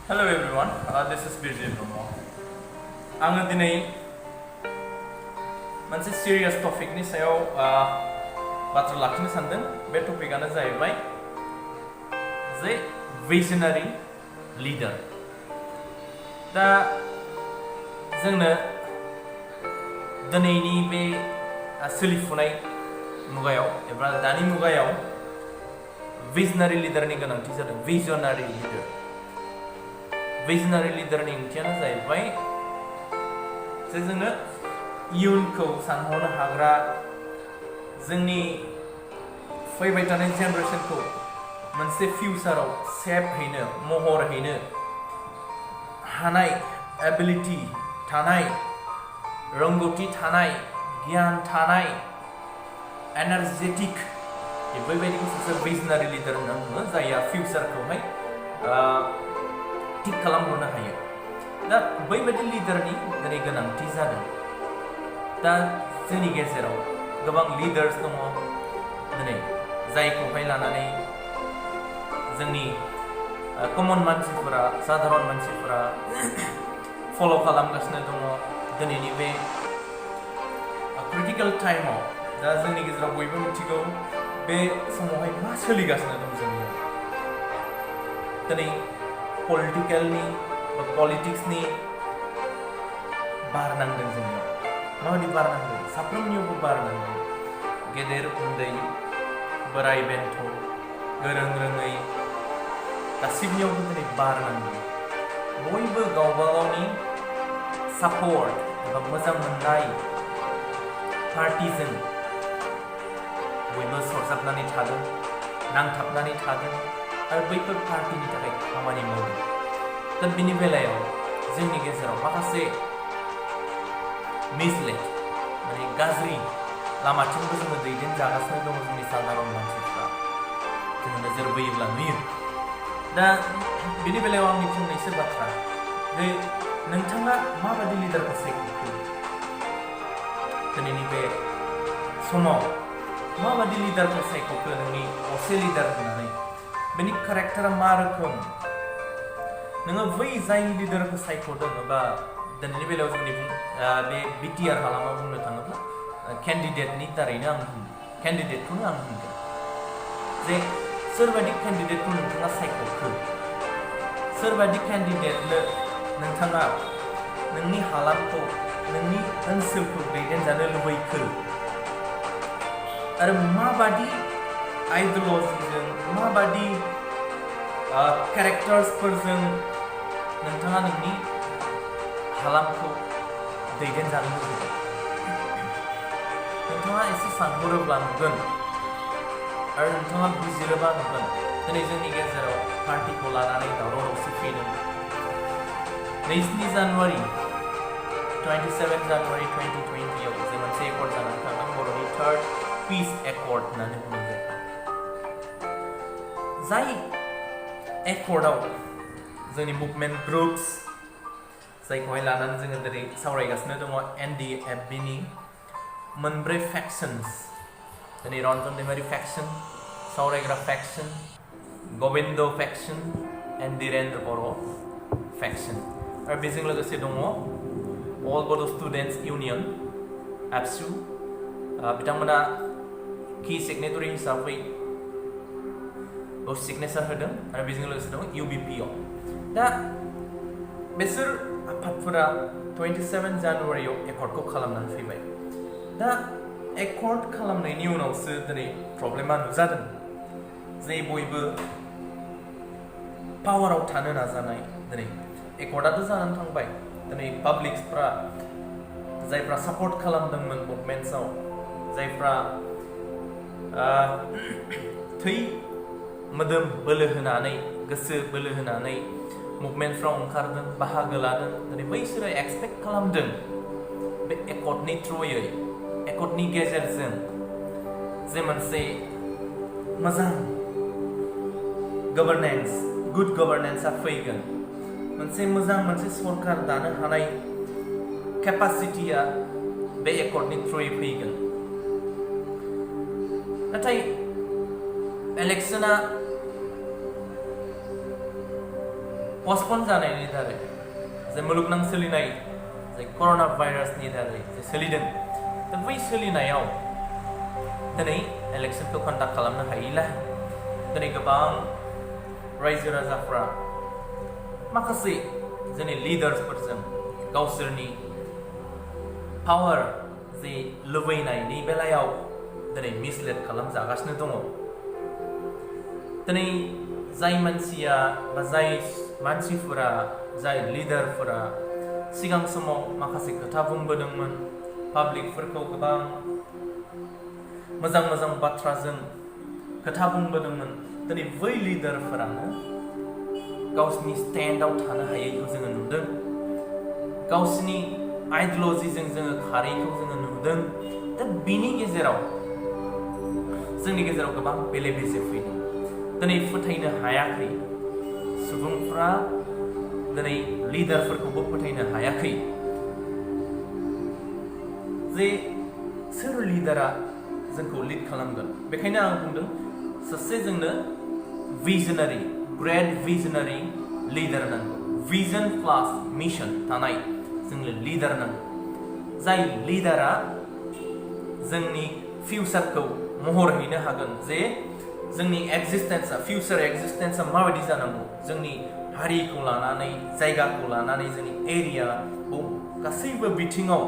Hello everyone, this is BTR. आङो दिनै मोनसे serious टपिकनि सायाव बाथ्रा लाखिनो सानदों। बे टपिकआनो जाहैबाय जे visionary leader। दा जोंनो दिनैनि बे सोलिफुनाय मुगायाव एबा दानि मुगायाव visionary leaderनि गोनांथि जादों। visionary leaderनि ओंथियानो जाहैबाय जे जोंनो इयुनखौ सानहरनो हाग्रा, जोंनि फैबाय थानाय जेनेरेसनखौ मोनसे फिउचाराव सेप हैनो, महर हैनो हानाय एबिलिटि थानाय, रोंगौथि थानाय, गियान थानाय, एनार्जेटिक बेबायदिखौ सासे visionary leader होनना बुङो, जायहा फिउचारखौहाय थिक खालामहरनो हायो। दा बैबायदि लिडारनि दिनै गोनांथि जादों। दा जोंनि गेजेराव गोबां लिडार्स दङ दिनै, जायखौहाय लानानै जोंनि कमन मानसिफोरा, साधारन मानसिफोरा फल' खालामगासिनो दङ। दिनैनि बे क्रिटिकेल टाइमाव दा जोंनि गेजेराव बयबो मिथिगौ बे समावहाय मा सोलिगासिनो दं जोंनियाव। दिनै पलिटिकेलनि बा पलिटिक्सनि बार नांदों जोंनियाव। माबायदि बार नांदों? साफ्रोमनियावबो बार नांदों। गेदेर उन्दै, बोराय बेन्थ', गोरों रोङै गासिबनियावबो दिनै बार नांदों। बयबो गावबा गावनि सापर्ट एबा मोजां मोननाय पार्टिजों बयबो सरजाबनानै थादों, नांथाबनानै थादों आरो बैफोर पार्टिनि थाखाय खामानि मावदों। दा बिनि बेलायाव जोंनि गेजेराव माखासे मिसलेड, माने गाज्रि लामाथिंबो जोङो दैदेनजागासिनो दङ जोंनि साधारन मानसिफ्रा। जोङो नोजोर बोयोब्ला नुयो। दा बिनि बेलायाव आंनि फंनैसो बाथ्रा, जे नोंथाङा माबायदि लिडारखौ सायख'खो? दिनैनि बे समाव माबायदि लिडारखौ सायख'खो नोंनि असे लिडार होननानै? बेनि केरेक्टारा मा रोखोम? नोङो बै जाय लिडारखौ सायख'दों, बा दिनैनि बेलायाव जोंनि बे BTR हालामाव बुंनो थाङोब्ला केन्डिडेटनि दारैनो केन्डिडेटखौनो आं बुंगोन जे सोरबायदि केन्डिडेटखौ नोंथाङा सायख'खो, सोरबायदि केन्डिडेटनो नोंथाङा नोंनि हालामखौ, नोंनि ओनसोलखौ दैदेनजानो लुबैखो, आरो माबादि आइडिय'लजिजों, माबादि केरेक्टार्सफोरजों नोंथाङा नोंनि हालामखौ दैदेनजानो लुबैदों? नोंथाङा एसे सानहरोब्ला नुगोन आरो नोंथाङा बिजिरोब्ला नुगोन दिनै जोंनि गेजेराव पार्टिखौ लानानै दावराव दावसि फैदों। 27 जानुवारि 2020 आव जे मोनसे एकर्ड जानानै थांदों, बर'नि थार्ड पिस एकर्ड होननानै बुङो जाय एकर्डआव जोंनि मुभमेन्ट ग्रुप्स, जायखौहाय लानानै जोङो दिनै सावरायगासिनो दङ, NDFBनि मोनब्रै फेक्सन्स, दिनै रन्जन दैमारि फेक्सन, सावरायग्रा फेक्सन, गबिन्द फेक्सन, धीरेन्द्र बर' फेक्सन, आरो बेजों लोगोसे दङ अल बड' स्टुडेन्टस इउनियन एबसु, बिथांमोना कि सिगनेटरि हिसाबै सिगनेचार होदों, आरो बेजों लोगोसे दङ UBPO। दा बेसोर आफादफोरा 27 जानुवारियाव एकर्डखौ खालामनानै फैबाय। दा एकर्ड खालामनायनि उनावसो दिनै प्रब्लेमा नुजादों, जे बयबो पावाराव थानो नाजानाय। दिनै एकर्डआथ' जानानै थांबाय, दिनै पाब्लिक्सफ्रा, जायफ्रा सापर्ट खालामदोंमोन मुभमेन्ट्सआव, जायफ्रा थै मोदोम बोलो होनानै, गोसो बोलो होनानै मुभमेन्टफ्राव ओंखारदों, बाहागो लादों, दिनै बैसोरो एक्सपेक्ट खालामदों बे एकर्डनि थ्रुयै, एकर्डनि गेजेरजों जे मोनसे मोजां गभर्नेन्स, गुड गभर्नेन्सआ फैगोन, मोनसे मोजां मोनसे सरकार दानो हानाय केपासिटिया बे एकर्डनि थ्रुयै फैगोन। नाथाय इलेक्शना पस्टपन जानायनि दारै जे मुलुगनां सोलिनाय जे कर'ना भाइरासनि दारै जे सोलिदों दा बै सोलिनायाव दिनै इलेक्सनखौ कन्डाक्ट खालामनो हायैलाय दिनै गोबां रायजो राजाफ्रा माखासे जोंनि लिडार्सफोरजों गावसोरनि पावार जे लुबैनायनि बेलायाव दिनै मिसलेड खालामजागासिनो दङ। दिनै जाय मानसिया बा जाय मानसिफोरा जाय लिडारफोरा सिगां समाव माखासे खोथा बुंबोदोंमोन, पाब्लिकफोरखौ गोबां मोजां मोजां बाथ्राजों खोथा बुंबोदोंमोन, दिनै बै लिडारफोरानो गावसिनि स्टेन्डआव थानो हायैखौ जोङो नुदों, गावसिनि आइडिय'लजिजों जोङो खारैखौ जोङो नुदों। दा बिनि गेजेराव जोंनि गेजेराव गोबां बेले बेजे फैदों। दिनै फोथायनो हायाखै सुबुंफ्रा, दिनै लिडारफोरखौबो फोथायनो हायाखै जे सोर लिडारा जोंखौ लिड खालामगोन। बेखायनो आं बुंदों सासे जोंनो भिजनारि, ग्रेट भिजनारि लिडार नांगौ, भिजन प्लास मिशन थानाय जोंनो लिडार नांगौ, जाय लिडारा जोंनि फिउचारखौ महर हैनो हागोन, जे जोंनि एक्जिस्टेन्सा, फिउचार एक्जिस्टेन्सा माबायदि जानांगौ, जोंनि हारिखौ लानानै, जायगाखौ लानानै, जोंनि एरिया गासैबो बिथिङाव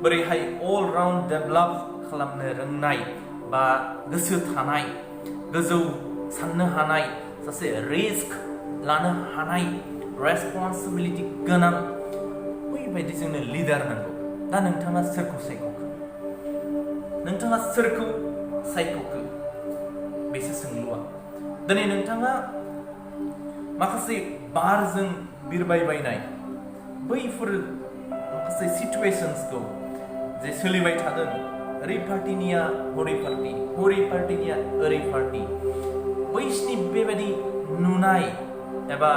बोरैहाय अल राउन्ड डेभेलप खालामनो रोंनाय बा गोसो थानाय, गोजौ साननो हानाय, सासे रिस्क लानो हानाय, रेसपन्सिबिलिटि गोनां बैबायदि जोंनो लिडार नांगौ। दा नोंथाङा सोरखौ सायख'खो? नोंथाङा सोरखौ सायख'खो? बेसो सोंलुआ। दिनै नोंथाङा माखासे बारजों बिरबायबायनाय बैफोर माखासे सिटुएशन्सखौ जे सोलिबाय थादों, ओरै पार्टिनिया हरै पार्टि, हरै पार्टिनिया ओरै पार्टि, बैसिनि बेबायदि नुनाय एबा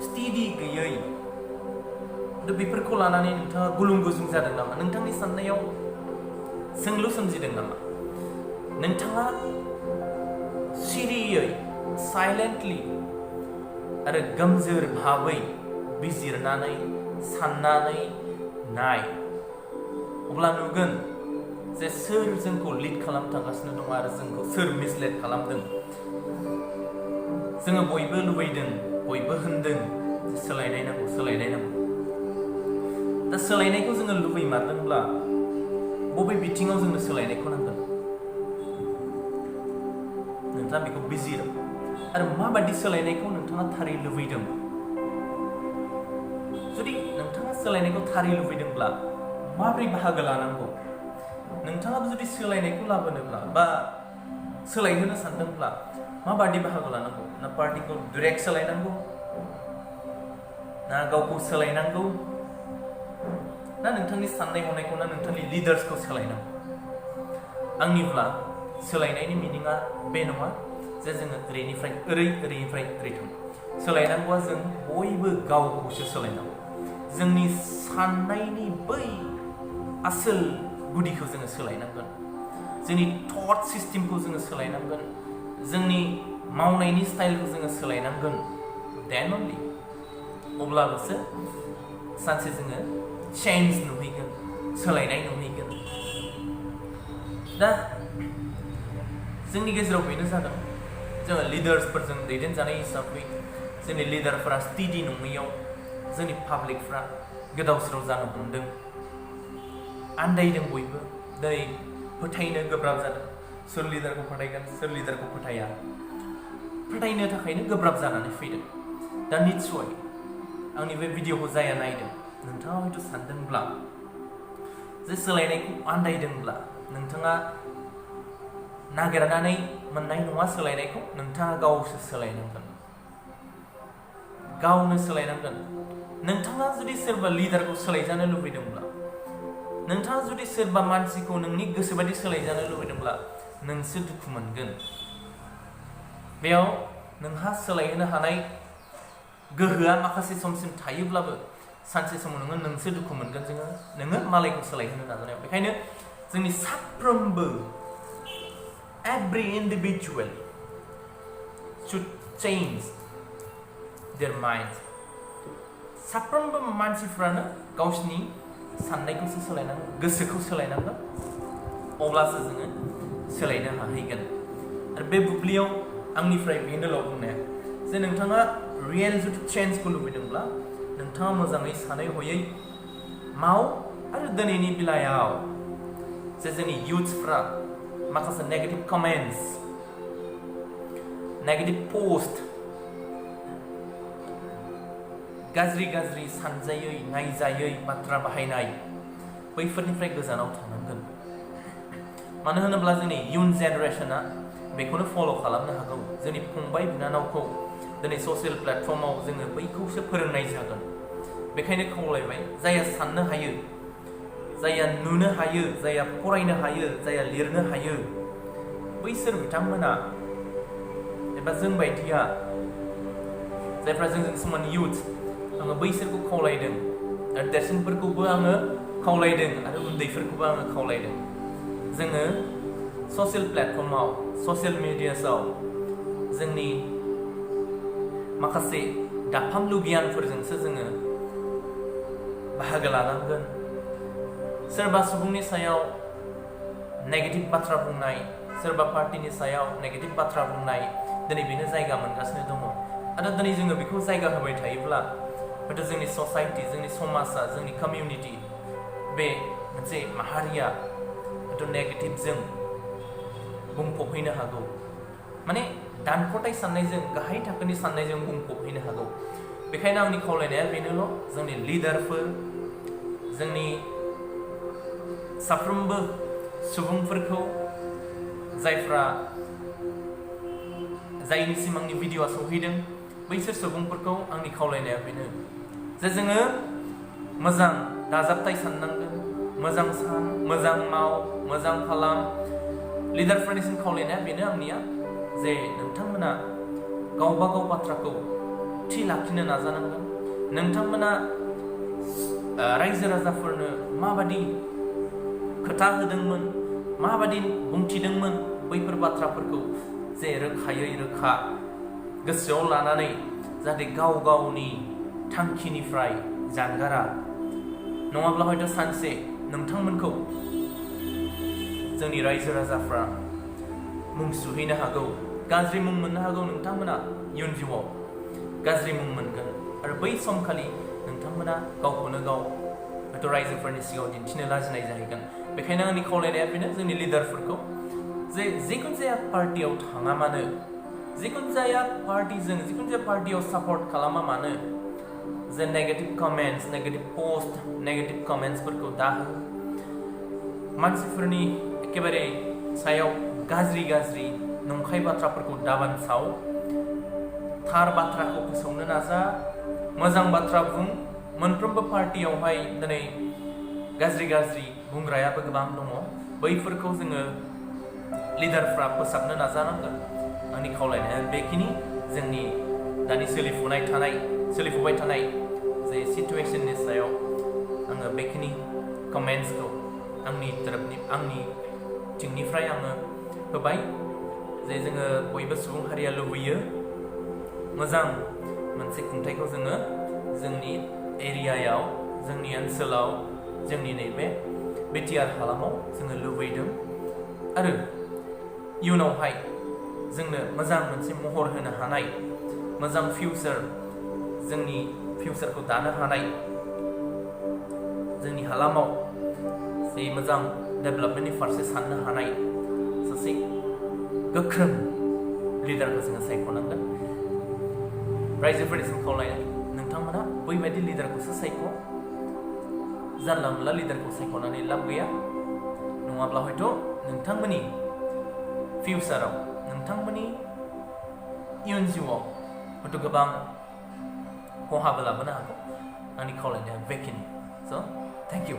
स्टेडि गैयै, दा बेफोरखौ लानानै नोंथाङा गुलुं गुजुं जादों नामा? नोंथांनि साननायाव सोंलु सोमजिदों नामा? नोंथाङा सिरियै, साइलेन्टलि आरो गोमजोर भाबै बिजिरनानै साननानै नाय, अब्ला नुगोन जे सोर जोंखौ लिड खालामथांगासिनो दङ आरो जोंखौ सोर मिसलेड खालामदों। जोङो बयबो लुबैदों, बयबो होनदों सोलायनाय नांगौ, सोलायनाय नांगौ। दा सोलायनायखौ जोङो लुबैमारदोंब्ला बबे बिथिङाव जोंनो सोलायनायखौ नांगोन? नोंथाङा बेखौ बिजिर आरो माबायदि सोलायनायखौ नोंथाङा थारै लुबैदों। जुदि नोंथाङा सोलायनायखौ थारै लुबैदोंब्ला माबोरै बाहागो लानांगौ? नोंथाङा जुदि सोलायनायखौ लाबोनोब्ला बा सोलायहोनो सानदोंब्ला माबायदि बाहागो लानांगौ? ना पार्टिखौ डाइरेक्ट सोलायनांगौ, ना गावखौ सोलायनांगौ, ना नोंथांनि साननाय हनायखौ, ना नोंथांनि लिडार्सखौ सोलायनांगौ? आंनिब्ला सोलायनायनि मिनिङा बे नङा जे जोङो ओरैनिफ्राय ओरै, ओरैनिफ्राय ओरै थाङो। सोलायनांगौआ जों बयबो गावखौसो सोलायनांगौ। जोंनि साननायनि बै आसोल गुदिखौ जोङो सोलायनांगोन, जोंनि थट सिस्टेमखौ जोङो सोलायनांगोन, जोंनि मावनायनि स्टाइलखौ जोङो सोलायनांगोन। देन अनलि अब्लाबोसो सानसे जोङो चेन्ज नुहैगोन, सोलायनाय नुहैगोन। दा जोंनि गेजेराव बेनो जादों, जोङो लिडार्सफोरजों दैदेनजानाय हिसाबै जोंनि लिडारफोरा स्टेडि नङैयाव जोंनि पाब्लिकफ्रा गोदाव सोराव जानो हमदों, आन्दायदों बयबो। दिनै फोथायनो गोब्राब जादों, सोर लिडारखौ फोथायगोन, सोर लिडारखौ फोथाया, फोथायनो थाखायनो गोब्राब जानानै फैदों। दा निस्सय आंनि बे भिडिअखौ जाया नायदों, नोंथाङा हयथ' सानदोंब्ला जे सोलायनायखौ आन्दायदोंब्ला नोंथाङा नागिरनानै मोननाय नङा सोलायनायखौ, नोंथाङा गावसो सोलायनांगोन, गावनो सोलायनांगोन। नोंथाङा जुदि सोरबा लिडारखौ सोलायजानो लुबैदोंब्ला, नोंथाङा जुदि सोरबा मानसिखौ नोंनि गोसोबायदि सोलायजानो लुबैदोंब्ला नोंसो दुखु मोनगोन। बेयाव नोंहा सोलायहोनो हानाय गोहोआ माखासे समसिम थायोब्लाबो सानसे समाव नोंसो दुखु मोनगोन, नोङो मालायखौ सोलायहोनो नाजानायाव। बेखायनो जोंनि साफ्रोमबो every individual should change their mind, साफ्रोमबो मानसिफ्रानो गावसिनि साननायखौसो सोलायनांगौ, गोसोखौ सोलायनांगौ, अब्लासो जोङो सोलायनो हाहैगोन। आरो बे बुब्लियाव आंनिफ्राय बेनोल' बुंनाया जे नोंथाङा रियेल जुदि चेन्जखौ लुबैदोंब्ला नोंथाङा मोजाङै सानै हयै माव। आरो दिनैनि बेलायाव जे जोंनि इयुथ्सफ्रा माखासे नेगेटिभ कमेन्ट्स, नेगेटिभ पोस्ट, गाज्रि गाज्रि सानजायै नायजायै बाथ्रा बाहायनाय, बैफोरनिफ्राय गोजानाव थानांगोन। मानो होनोब्ला जोंनि इयुन जेनेरेशना बेखौनो फल' खालामनो हागौ। जोंनि फंबाय बिनानावखौ दिनै ससियेल प्लेटफर्माव जोङो बैखौसो फोरोंनाय जागोन। बेखायनो खावलायबाय, जायहा साननो हायो, जायहा नुनो हायो, जायहा फरायनो हायो, जायहा लिरनो हायो, बैसोर बिथांमोना एबा जों बायदिया जायफ्रा जोंजों समान इयुथ, आङो बैसोरखौ खावलायदों आरो देरसिनफोरखौबो आङो खावलायदों आरो उन्दैफोरखौबो आङो खावलायदों। जोङो ससियेल प्लेटफर्माव, ससियेल मिडियासआव जोंनि माखासे दाफामलु गियानफोरजोंसो जोङो बाहागो लानांगोन। सोरबा सुबुंनि सायाव नेगेटिभ बाथ्रा बुंनाय, सोरबा पार्टिनि सायाव नेगेटिभ बाथ्रा बुंनाय, दिनै बेनो जायगा मोनगासिनो दङ। आरो दिनै जोङो बेखौ जायगा होबाय थायोब्ला हयथ' जोंनि ससाइटि, जोंनि समाजा, जोंनि कमिउनिटि, बे मोनसे माहारिया हयथ' नेगेटिभजों बुंफबहैनो हागौ। माने दानख'थाय साननायजों, गाहाय थाखोनि साननायजों बुंफबहैनो हागौ। बेखायनो आंनि खावलायनाया बेनोल', जोंनि लिडारफोर, जोंनि साफ्रोमबो सुबुंफोरखौ जायफ्रा जायनि सिमांनि भिडिअ'आ सौहैदों, बैसोर सुबुंफोरखौ आंनि खावलायनाया बेनो जे जोङो मोजां दाजाबथाय साननांगोन, मोजां सान, मोजां माव, मोजां खालाम। लिडारफोरनिसिम खावलायनाया बेनो आंनिया जे नोंथांमोना गावबा गाव बाथ्राखौ थि लाखिनो नाजानांगोन। नोंथांमोना रायजो राजाफोरनो माबादि खोथा होदोंमोन, माबादि बुंथिदोंमोन, बैफोर बाथ्राफोरखौ जे रोखायै रोखा गोसोआव लानानै जाहाथे गाव गावनि थांखिनिफ्राय जानगारा। नङाब्ला हयथ' सानसे नोंथांमोनखौ जोंनि रायजो राजाफ्रा मुं सुहैनो हागौ, गाज्रि मुं मोननो हागौ। नोंथांमोना इयुन जिउआव गाज्रि मुं मोनगोन आरो बै समखालि नोंथांमोना गावखौनो गाव हयथ' रायजोफोरनि सिगाङाव दिन्थिनो लाजिनाय जाहैगोन। बेखायनो आंनि खावलायनाया बेनो जोंनि लिडारफोरखौ जे जिखुनु जाया पार्टियाव थाङा मानो, जिखुनु जाया पार्टिजों, जिखुनु जाया पार्टियाव सापर्ट खालामा मानो, जे negative comments, negative post, negative कमेन्ट्सफोरखौ दाहो। मानसिफोरनि एखेबारे सायाव गाज्रि गाज्रि नंखाय बाथ्राफोरखौ दाबानसाव। थार बाथ्राखौ फोसावनो नाजा, मोजां बाथ्रा बुं। मोनफ्रोमबो पार्टियावहाय दिनै गाज्रि गाज्रि बुंग्रायाबो गोबां दङ। बैफोरखौ जोङो लिडारफ्रा फोसाबनो नाजानांगोन। आंनि खावलायनाया बेखिनि। जोंनि दानि सोलिफुबाय थानाय जे सिटुवेशननि सायाव आङो बेखिनि कमेन्ट्सखौ आंनि थिंनिफ्राय आङो होबाय जे जोङो बयबो सुबुं हारिया लुबैयो मोजां मोनसे खुंथायखौ जोङो जोंनि एरियायाव, जोंनि ओनसोलाव, जोंनि नैबे BTR हालामाव जोङो लुबैदों। आरो इयुनावहाय जोंनो मोजां मोनसे महर होनो हानाय, मोजां फिउचार, जोंनि फिउचारखौ दानो हानाय, जोंनि हालामाव जे मोजां डेभेलपमेन्टनि फारसे साननो हानाय सासे गोख्रों लिडारखौ जोङो सायख'नांगोन। रायजोफोरनिसिम खावलायनाय, नोंथांमोना बैबायदि लिडारखौसो सायख'। जानला मोनला लिडारखौ सायख'नानै लाब गैया। नङाब्ला हयथ' नोंथांमोननि फिउचाराव, नोंथांमोननि इयुन जिउआव हयथ' गोबां खहाबो लाबोनो हागौ। आंनि खावलायनाया बेखिनि। स' थेंक इउ।